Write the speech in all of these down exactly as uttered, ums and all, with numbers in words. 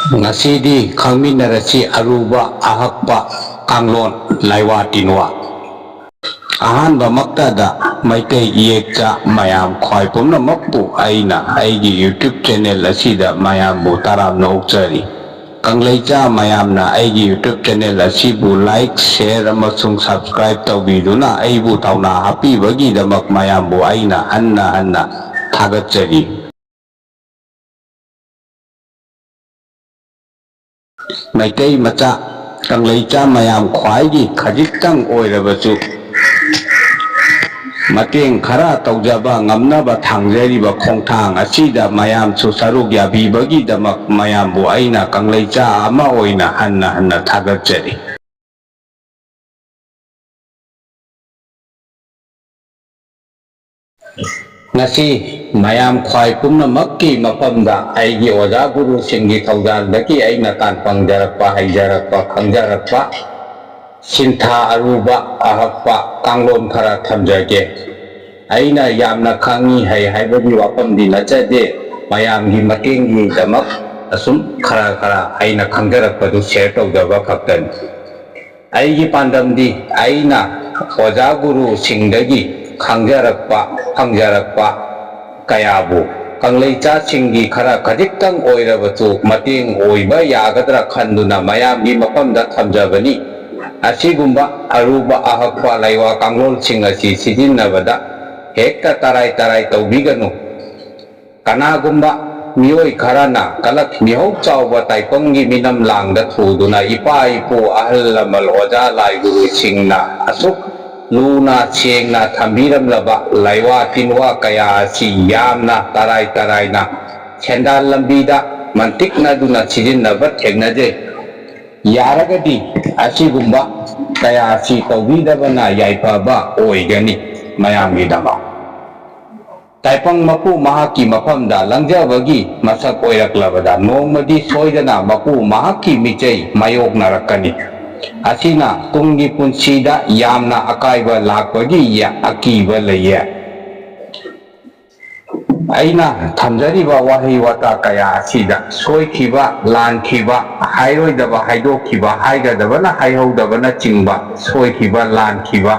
ꯉꯁꯤꯗꯤ ꯈꯪꯃꯤꯟꯅꯔꯁꯤ ꯑꯔꯨꯕ ꯑꯍꯛꯄ ꯀꯥꯡꯂꯣꯟ ꯂꯥꯏꯋꯥ ꯇꯤꯟꯋꯥ꯫ ꯑꯍꯥꯟꯕꯃꯛꯇꯗ ꯃꯩꯇꯩ ꯏꯌꯦꯛꯆꯥ ꯃꯌꯥꯝ ꯈ꯭ꯋꯥꯏ ꯄꯨꯝꯅꯃꯛꯄꯨ ꯑꯩꯅ ꯑꯩꯒꯤ YouTube channel ꯑꯁꯤꯗ ꯃꯌꯥꯝꯕꯨ ꯇꯔꯥꯝꯅ ꯑꯣꯛꯆꯔꯤ꯫ ꯀꯪꯂꯩꯆꯥ ꯃꯌꯥꯝꯅ ꯑꯩꯒꯤ YouTube channel ꯑꯁꯤꯕꯨ like, share ꯑꯃꯁꯨꯡ subscribe ꯇꯧꯕꯤꯗꯨꯅ ꯑꯩꯕꯨ ꯊꯧꯅꯥ ꯍꯥꯞꯄꯤꯕꯒꯤꯗꯃꯛ ꯃꯌꯥꯝꯕꯨ ꯑꯩꯅ ꯍꯟꯅ ꯍꯟꯅ ꯊꯥꯒꯠꯆꯔꯤ꯫ ꯃꯩꯇꯩ ꯃꯆꯥ ꯀꯪꯂꯩꯆꯥ ꯃꯌꯥꯝ ꯈ꯭ꯋꯥꯏꯒꯤ ꯈꯖꯤꯛꯇꯪ ꯑꯣꯏꯔꯕꯁꯨ ꯃꯇꯦꯡ ꯈꯔ ꯇꯧꯖꯕ ꯉꯝꯅꯕ ꯊꯥꯡꯖꯔꯤꯕ ꯈꯣꯡꯊꯥꯡ ꯑꯁꯤꯗ ꯃꯌꯥꯝꯁꯨ ꯁꯔꯨꯛ ꯌꯥꯕꯤꯕꯒꯤꯗꯃꯛ ꯃꯌꯥꯝꯕꯨ ꯑꯩꯅ ꯀꯪꯂꯩꯆꯥ ꯑꯃ ꯑꯣꯏꯅ ꯍꯟꯅ ꯍꯟꯅ ꯊꯥꯒꯠꯆꯔꯤ꯫ ꯉꯁꯤ ꯃꯌꯥꯝ ꯈ꯭ꯋꯥꯏ ꯄꯨꯝꯅꯃꯛꯀꯤ ꯃꯐꯝꯗ ꯑꯩꯒꯤ ꯑꯣꯖꯥ ꯒꯨꯔꯨꯁꯤꯡꯒꯤ ꯊꯧꯖꯥꯜꯗꯒꯤ ꯑꯩꯅ ꯇꯥꯟ ꯐꯪꯖꯔꯛꯄ, ꯍꯩꯖꯔꯛꯄ, ꯈꯪꯖꯔꯛꯄ ꯁꯤꯟꯊꯥ ꯑꯔꯨꯕ ꯑꯍꯛꯄ ꯀꯥꯡꯂꯣꯟ ꯈꯔ ꯊꯝꯖꯒꯦ꯫ ꯑꯩꯅ ꯌꯥꯝꯅ ꯈꯪꯉꯤ ꯍꯩ ꯍꯥꯏꯕꯒꯤ ꯋꯥꯐꯝꯗꯤ ꯅꯠꯆꯗꯦ, ꯃꯌꯥꯝꯒꯤ ꯃꯇꯦꯡꯒꯤꯗꯃꯛ ꯑꯁꯨꯝ ꯈꯔ ꯈꯔ ꯑꯩꯅ ꯈꯪꯖꯔꯛꯄꯗꯨ share ꯇꯧꯖꯕ ꯈꯛꯇꯅꯤ꯫ ꯑꯩꯒꯤ ꯄꯥꯟꯗꯝꯗꯤ ꯑꯩꯅ ꯑꯣꯖꯥ ꯒꯨꯔꯨꯁꯤꯡꯗꯒꯤ ꯈꯪꯖꯔꯛꯄ, ꯐꯪꯖꯔꯛꯄ ꯀꯌꯥꯕꯨ ꯀꯪꯂꯩꯆꯥꯁꯤꯡꯒꯤ ꯈꯔ ꯈꯖꯤꯛꯇꯪ ꯑꯣꯏꯔꯕꯁꯨ ꯃꯇꯦꯡ ꯑꯣꯏꯕ ꯌꯥꯒꯗ꯭ꯔꯥ ꯈꯟꯗꯨꯅ ꯃꯌꯥꯝꯒꯤ ꯃꯐꯝꯗ ꯊꯝꯖꯕꯅꯤ꯫ ꯑꯁꯤꯒꯨꯝꯕ ꯑꯔꯨꯕ ꯑꯍꯛꯄ ꯂꯥꯏꯋꯥ ꯀꯥꯡꯂꯣꯟꯁꯤꯡ ꯑꯁꯤ ꯁꯤꯖꯤꯟꯅꯕꯗ ꯍꯦꯛꯇ ꯇꯔꯥꯏ ꯇꯔꯥꯏ ꯇꯧꯕꯤꯒꯅꯨ꯫ ꯀꯅꯥꯒꯨꯝꯕ ꯃꯤꯑꯣꯏ ꯈꯔꯅ ꯀꯂꯛ ꯃꯤꯍꯧ ꯆꯥꯎꯕ ꯇꯥꯏꯄꯪꯒꯤ ꯃꯤꯅꯝ ꯂꯥꯡꯗ ꯊꯨꯗꯨꯅ ꯏꯄꯥ ꯏꯄꯨ ꯑꯍꯜ ꯂꯃꯟ ꯑꯣꯖꯥ ꯂꯥꯏ ꯒꯨꯔꯨꯁꯤꯡꯅ ꯑꯁꯨꯛ ꯂꯨꯅ ꯁꯦꯡꯅ ꯊꯝꯕꯤꯔꯝꯂꯕ ꯂꯥꯏꯋꯥ ꯇꯤꯟꯋꯥ ꯀꯌꯥ ꯑꯁꯤ ꯌꯥꯝꯅ ꯇꯔꯥꯏ ꯇꯔꯥꯏꯅ ꯁꯦꯟꯗꯥꯟ ꯂꯝꯕꯤꯗ ꯃꯟꯇꯤꯛꯅꯗꯨꯅ ꯁꯤꯖꯤꯟꯅꯕ ꯊꯦꯡꯅꯖꯩ꯫ ꯌꯥꯔꯒꯗꯤ ꯑꯁꯤꯒꯨꯝꯕ ꯀꯌꯥ ꯑꯁꯤ ꯇꯧꯕꯤꯗꯕꯅ ꯌꯥꯏꯐꯕ ꯑꯣꯏꯒꯅꯤ ꯃꯌꯥꯝꯒꯤꯗꯃꯛ꯫ ꯇꯥꯏꯄꯪ ꯃꯄꯨ ꯃꯍꯥꯛꯀꯤ ꯃꯐꯝꯗ ꯂꯪꯖꯕꯒꯤ ꯃꯁꯛ ꯑꯣꯏꯔꯛꯂꯕꯗ ꯅꯣꯡꯃꯗꯤ ꯁꯣꯏꯗꯅ ꯃꯄꯨ ꯃꯍꯥꯛꯀꯤ ꯃꯤꯆꯩ ꯃꯥꯌꯣꯛꯅꯔꯛꯀꯅꯤ꯫ ꯑꯁꯤꯅ ꯇꯨꯡꯒꯤ ꯄꯨꯟꯁꯤꯗ ꯌꯥꯝꯅ ꯑꯀꯥꯏꯕ ꯂꯥꯛꯄꯒꯤ ꯌꯥ-, ꯑꯀꯤꯕ ꯂꯩꯌꯦ꯫ ꯑꯩꯅ ꯊꯝꯖꯔꯤꯕ ꯋꯥꯍꯩ ꯋꯥꯇꯥ ꯀꯌꯥ ꯑꯁꯤꯗ ꯁꯣꯏꯈꯤꯕ, ꯂꯥꯟꯈꯤꯕ, ꯍꯥꯏꯔꯣꯏꯗꯕ ꯍꯥꯏꯗꯣꯛꯈꯤꯕ, ꯍꯥꯏꯒꯗꯕꯅ ꯍꯥꯏꯍꯧꯗꯕꯅꯆꯤꯡꯕ ꯁꯣꯏꯈꯤꯕ, ꯂꯥꯟꯈꯤꯕ,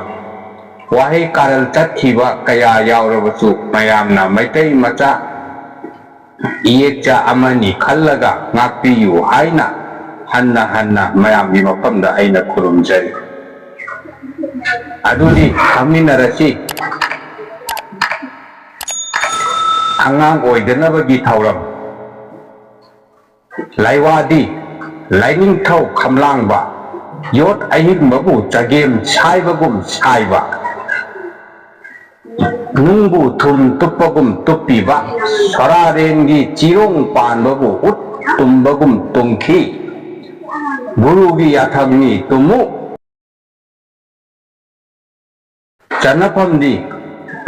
ꯋꯥꯍꯩ ꯀꯥꯔꯟ ꯆꯠꯈꯤꯕ ꯀꯌꯥ ꯌꯥꯎꯔꯕꯁꯨ ꯃꯌꯥꯝꯅ ꯃꯩꯇꯩ ꯃꯆꯥ ꯏꯌꯦꯛꯆꯥ ꯑꯃꯅꯤ ꯈꯜꯂꯒ ꯉꯥꯛꯄꯤꯌꯨ ꯍꯥꯏꯅ ꯍꯟꯅ ꯍꯟꯅ ꯃꯌꯥꯝꯒꯤ ꯃꯐꯝꯗ ꯑꯩꯅ ꯈꯨꯔꯨꯝꯖꯔꯤ꯫ ꯑꯗꯨꯗꯤ ꯈꯪꯃꯤꯟꯅꯔꯁꯤ꯫ ꯑꯉꯥꯡ ꯑꯣꯏꯗꯅꯕꯒꯤ ꯊꯧꯔꯝ꯫ ꯂꯥꯏꯋꯥꯗꯤ ꯂꯥꯏꯅꯤꯡꯊꯧ ꯈꯝꯂꯥꯡꯕ, ꯌꯣꯠ ꯑꯍꯤꯡꯕꯕꯨ ꯆꯒꯦꯝ ꯁꯥꯏꯕꯒꯨꯝ ꯁꯥꯏꯕ, ꯅꯨꯡꯕꯨ ꯊꯨꯝ ꯇꯨꯞꯄꯒꯨꯝ ꯇꯨꯞꯄꯤꯕ, ꯁꯣꯔꯥꯔꯦꯟꯒꯤ ꯆꯤꯔꯣꯡ ꯄꯥꯟꯕꯕꯨ ꯎꯠ ꯇꯨꯝꯕꯒꯨꯝ ꯇꯨꯝꯈꯤ꯫ ꯒꯨꯔꯨꯒꯤ ꯌꯥꯊꯪꯅꯤ ꯇꯨꯝꯃꯨ꯫ ꯆꯟꯅꯐꯝꯗꯤ,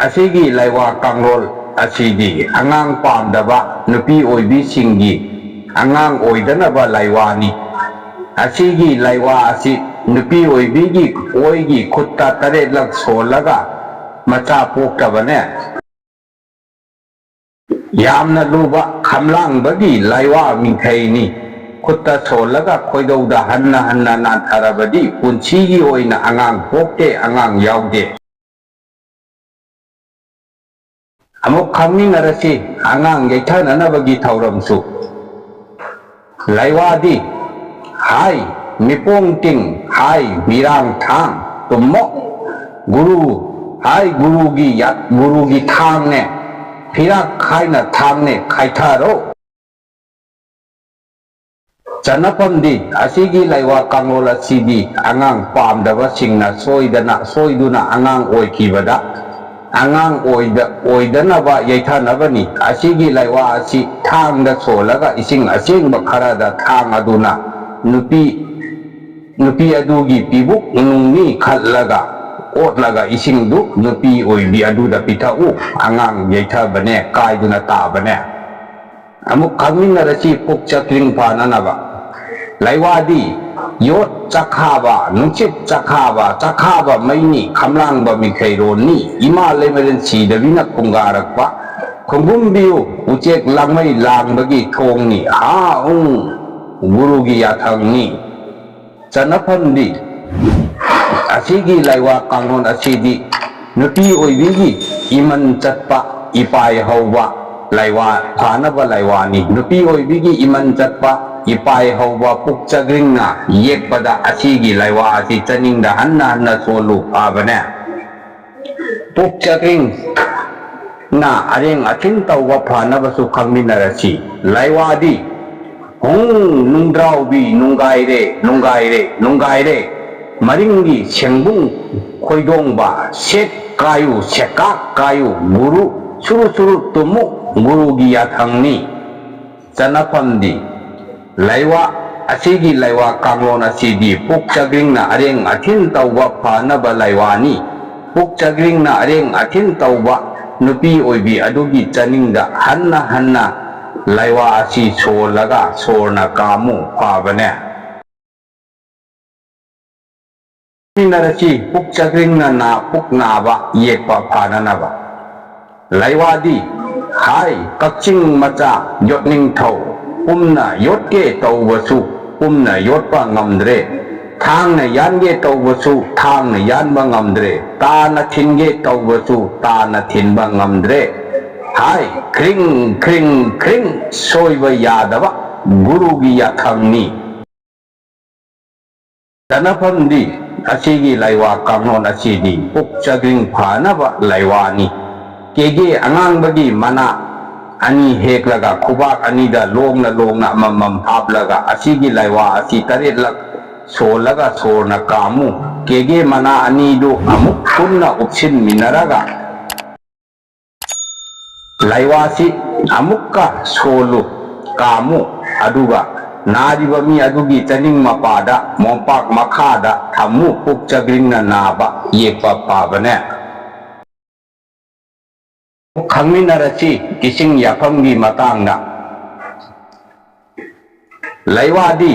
ꯑꯁꯤꯒꯤ ꯂꯥꯏꯋꯥ ꯀꯥꯡꯂꯣꯟ ꯑꯁꯤꯗꯤ ꯑꯉꯥꯡ ꯄꯥꯝꯗꯕ ꯅꯨꯄꯤ ꯑꯣꯏꯕꯤꯁꯤꯡꯒꯤ ꯑꯉꯥꯡ ꯑꯣꯏꯗꯅꯕ ꯂꯥꯏꯋꯥꯅꯤ꯫ ꯑꯁꯤꯒꯤ ꯂꯥꯏꯋꯥ ꯑꯁꯤ ꯅꯨꯄꯤ ꯑꯣꯏꯕꯤꯒꯤ ꯑꯣꯏꯒꯤ ꯈꯨꯠꯇ ꯇꯔꯦꯠꯂꯛ ꯁꯣꯜꯂꯒ ꯃꯆꯥ ꯄꯣꯛꯇꯕꯅꯦ꯫ ꯌꯥꯝꯅ ꯂꯨꯕ ꯈꯝꯂꯥꯡꯕꯒꯤ ꯂꯥꯏꯋꯥ ꯃꯤꯡꯈꯩꯅꯤ꯫ ꯈꯨꯠꯇ ꯁꯣꯜꯂꯒ ꯈꯣꯏꯗꯧꯗ ꯍꯟꯅ ꯍꯟꯅ ꯅꯥꯟꯊꯔꯕꯗꯤ ꯄꯨꯟꯁꯤꯒꯤ ꯑꯣꯏꯅ ꯑꯉꯥꯡ ꯄꯣꯛꯇꯦ, ꯑꯉꯥꯡ ꯌꯥꯎꯗꯦ꯫ ꯑꯃꯨꯛ ꯈꯪꯃꯤꯟꯅꯔꯁꯤ ꯑꯉꯥꯡ ꯌꯩꯊꯅꯅꯕꯒꯤ ꯊꯧꯔꯝꯁꯨ꯫ ꯂꯥꯏꯋꯥꯗꯤ ꯍꯥꯏ ꯃꯤꯄꯣꯡ ꯇꯤꯡ, ꯍꯥꯏ ꯃꯤꯔꯥꯡ ꯊꯥꯡ ꯇꯨꯝꯃꯣ꯫ ꯒꯨꯔꯨ ꯍꯥꯏ ꯒꯨꯔꯨꯒꯤ ꯌꯥ-, ꯒꯨꯔꯨꯒꯤ ꯊꯥꯡꯅꯦ, ꯐꯤꯔꯥꯛ ꯈꯥꯏꯅ ꯊꯥꯡꯅꯦ ꯈꯥꯏꯊꯔꯣ꯫ ꯆꯟꯅꯐꯝꯗꯤ, ꯑꯁꯤꯒꯤ ꯂꯥꯏꯋꯥ ꯀꯥꯡꯂꯣꯟ ꯑꯁꯤꯗꯤ ꯑꯉꯥꯡ ꯄꯥꯝꯗꯕꯁꯤꯡꯅ ꯁꯣꯏꯗꯅ, ꯁꯣꯏꯗꯨꯅ ꯑꯉꯥꯡ ꯑꯣꯏꯈꯤꯕꯗ ꯑꯉꯥꯡ ꯑꯣꯏꯗ-, ꯑꯣꯏꯗꯅꯕ ꯌꯩꯊꯅꯕꯅꯤ꯫ ꯑꯁꯤꯒꯤ ꯂꯥꯏꯋꯥ ꯑꯁꯤ ꯊꯥꯡꯗ ꯁꯣꯜꯂꯒ ꯏꯁꯤꯡ ꯑꯁꯦꯡꯕ ꯈꯔꯗ ꯊꯥꯡ ꯑꯗꯨꯅ ꯅꯨꯄꯤ, ꯅꯨꯄꯤ ꯑꯗꯨꯒꯤ ꯄꯤꯕꯨꯛ ꯅꯨꯡꯅꯤ ꯈꯠꯂꯒ ꯑꯣꯠꯂꯒ ꯏꯁꯤꯡꯗꯨ ꯅꯨꯄꯤ ꯑꯣꯏꯕꯤ ꯑꯗꯨꯗ ꯄꯤꯊꯛꯎ꯫ ꯑꯉꯥꯡ ꯌꯩꯊꯕꯅꯦ, ꯀꯥꯏꯗꯨꯅ ꯇꯥꯕꯅꯦ꯫ ꯑꯃꯨꯛ ꯈꯪꯃꯤꯟꯅꯔꯁꯤ ꯄꯨꯛ ꯆꯀ꯭ꯔꯤꯡ ꯐꯥꯅꯅꯕ꯫ ꯂꯥꯏꯋꯥꯗꯤ ꯌꯣꯠ ꯆꯥꯛꯈꯥꯕ, ꯅꯨꯡꯁꯤꯠ ꯆꯥꯛꯈꯥꯕ, ꯆꯥꯛꯈꯥꯕ ꯃꯩꯅꯤ, ꯈꯝꯂꯥꯡꯕ ꯃꯤꯈꯩꯔꯣꯜꯅꯤ꯫ ꯏꯃꯥ ꯂꯩꯃꯔꯦꯟ ꯁꯤꯗꯕꯤꯅ ꯈꯨꯡꯒꯥꯔꯛꯄ, ꯈꯣꯡꯒꯨꯝꯕꯤꯌꯨ ꯎꯆꯦꯛ ꯂꯥꯡꯃꯩ ꯂꯥꯡꯕꯒꯤ ꯊꯣꯡꯅꯤ, ꯍꯥ ꯎ ꯒꯨꯔꯨꯒꯤ ꯌꯥꯊꯪꯅꯤ꯫ ꯆꯠꯅꯐꯝꯗꯤ, ꯑꯁꯤꯒꯤ ꯂꯥꯏꯋꯥ ꯀꯥꯡꯂꯣꯟ ꯑꯁꯤꯗꯤ ꯅꯨꯄꯤ ꯑꯣꯏꯕꯤꯒꯤ ꯏꯃꯟ ꯆꯠꯄ, ꯏꯄꯥꯏ ꯍꯧꯕ ꯂꯥꯏꯋꯥ, ꯐꯥꯅꯕ ꯂꯥꯏꯋꯥꯅꯤ꯫ ꯅꯨꯄꯤ ꯑꯣꯏꯕꯤꯒꯤ ꯏꯃꯟ ꯆꯠꯄ, ꯏꯄꯥꯏ ꯍꯧꯕ ꯄꯨꯛ ꯆꯒ꯭ꯔꯤꯡꯅ ꯌꯦꯛꯄꯗ ꯑꯁꯤꯒꯤ ꯂꯥꯏꯋꯥ ꯑꯁꯤ ꯆꯅꯤꯡꯗ ꯍꯟꯅ ꯍꯟꯅ ꯁꯣꯜꯂꯨ ꯐꯕꯅꯦ꯫ ꯄꯨꯛ ꯆꯒ꯭ꯔꯤꯡꯅ ꯑꯔꯦꯡ ꯑꯊꯤꯟ ꯇꯧꯕ ꯐꯅꯕꯁꯨ ꯈꯪꯃꯤꯟꯅꯔꯁꯤ꯫ ꯂꯥꯏꯋꯥꯗꯤ ꯍꯨꯡ ꯅꯨꯡꯗ꯭ꯔꯥꯎꯕꯤ ꯅꯨꯡꯒꯥꯏꯔꯦ, ꯅꯨꯡꯒꯥꯏꯔꯦ, ꯅꯨꯡꯒꯥꯏꯔꯦ꯫ ꯃꯔꯤꯡꯒꯤ ꯁꯦꯡꯕꯨꯡ ꯈꯣꯏꯗꯣꯡꯕ ꯁꯦꯠ ꯀꯥꯏꯌꯨ, ꯁꯦꯀꯥꯛ ꯀꯥꯏꯌꯨ, ꯒꯨꯔꯨ ꯁꯨꯔꯨ ꯁꯨꯔꯨ ꯇꯨꯝꯃꯨ, ꯒꯨꯔꯨꯒꯤ ꯌꯥꯊꯪꯅꯤ꯫ ꯆꯠꯅꯐꯝꯗꯤ, ꯂꯥꯏꯋꯥ, ꯑꯁꯤꯒꯤ ꯂꯥꯏꯋꯥ ꯀꯥꯡꯂꯣꯟ ꯑꯁꯤꯗꯤ ꯄꯨꯛ ꯆꯒ꯭ꯔꯤꯡꯅ ꯑꯔꯦꯡ ꯑꯊꯤꯟ ꯇꯧꯕ ꯐꯅꯕ ꯂꯥꯏꯋꯥꯅꯤ꯫ ꯄꯨꯛ ꯆꯒ꯭ꯔꯤꯡꯅ ꯑꯔꯦꯡ ꯑꯊꯤꯟ ꯇꯧꯕ ꯅꯨꯄꯤ ꯑꯣꯏꯕꯤ ꯑꯗꯨꯒꯤ ꯆꯅꯤꯡꯗ ꯍꯟꯅ ꯍꯟꯅ ꯂꯥꯏꯋꯥ ꯑꯁꯤ ꯁꯣꯜꯂꯒ ꯁꯣꯔꯅ ꯀꯥꯝꯃꯨ ꯐꯕꯅꯦ꯫ ꯁꯤꯖꯤꯟꯅꯔꯁꯤ ꯄꯨꯛ ꯆꯒ꯭ꯔꯤꯡꯅ ꯅꯥ ꯄꯨꯛ ꯅꯥꯕ ꯌꯦꯛꯄ ꯐꯅꯅꯕ꯫ ꯂꯥꯏꯋꯥꯗꯤ, ꯍꯥꯏ ꯀꯛꯆꯤꯡ ꯃꯆꯥ ꯌꯣꯠꯅꯤꯡꯊꯧ, ꯄꯨꯝꯅ ꯌꯣꯠꯀꯦ ꯇꯧꯕꯁꯨ ꯄꯨꯝꯅ ꯌꯣꯠꯄ ꯉꯝꯗ꯭ꯔꯦ꯫ ꯊꯥꯡꯅ ꯌꯥꯟꯒꯦ ꯇꯧꯕꯁꯨ ꯊꯥꯡꯅ ꯌꯥꯟꯕ ꯉꯝꯗ꯭ꯔꯦ꯫ ꯇꯥꯅ ꯊꯤꯟꯒꯦ ꯇꯧꯕꯁꯨ ꯇꯥꯅ ꯊꯤꯟꯕ ꯉꯝꯗ꯭ꯔꯦ꯫ ꯍꯥꯏ ꯈ꯭ꯔꯤꯡ ꯈ꯭ꯔꯤꯡ ꯈ꯭ꯔꯤꯡ ꯁꯣꯏꯕ ꯌꯥꯗꯕ ꯒꯨꯔꯨꯒꯤ ꯌꯥꯊꯪꯅꯤ꯫ ꯆꯠꯅꯐꯝꯗꯤ, ꯑꯁꯤꯒꯤ ꯂꯥꯏꯋꯥ ꯀꯥꯡꯂꯣꯟ ꯑꯁꯤꯗꯤ ꯄꯨꯛ ꯆꯒ꯭ꯔꯤꯡ ꯐꯅꯕ ꯂꯥꯏꯋꯥꯅꯤ꯫ ꯀꯦꯒꯦ ꯑꯉꯥꯡꯕꯒꯤ ꯃꯅꯥ ꯑꯅꯤ ꯍꯦꯛꯂꯒ ꯈꯨꯕꯥꯛ ꯑꯅꯤꯗ ꯂꯣꯡꯅ ꯂꯣꯡꯅ ꯑꯃꯃꯝ ꯍꯥꯞꯂꯒ ꯑꯁꯤꯒꯤ ꯂꯥꯏꯋꯥ ꯑꯁꯤ ꯇꯔꯦꯠꯂꯛ ꯁꯣꯜꯂꯒ ꯁꯣꯔꯅ ꯀꯥꯝꯃꯨ꯫ ꯀꯦꯒꯦ ꯃꯅꯥ ꯑꯅꯤꯗꯨ ꯑꯃꯨꯛ ꯄꯨꯟꯅ ꯎꯞꯁꯤꯟꯃꯤꯟꯅꯔꯒ ꯂꯥꯏꯋꯥꯁꯤ ꯑꯃꯨꯛꯀ ꯁꯣꯜꯂꯨ, ꯀꯥꯝꯃꯨ, ꯑꯗꯨꯒ ꯅꯥꯔꯤꯕ ꯃꯤ ꯑꯗꯨꯒꯤ ꯆꯅꯤꯡ ꯃꯄꯥꯗ ꯃꯣꯝꯄꯥꯛ ꯃꯈꯥꯗ ꯊꯝꯃꯨ, ꯄꯨꯛ ꯆꯒ꯭ꯔꯤꯡꯅ ꯅꯥꯕ ꯌꯦꯛꯄ ꯐꯕꯅꯦ꯫ ꯈꯪꯃꯤꯟꯅꯔꯁꯤ ꯏꯁꯤꯡ ꯌꯥꯐꯝꯒꯤ ꯃꯇꯥꯡꯗ꯫ ꯂꯩꯋꯥꯗꯤ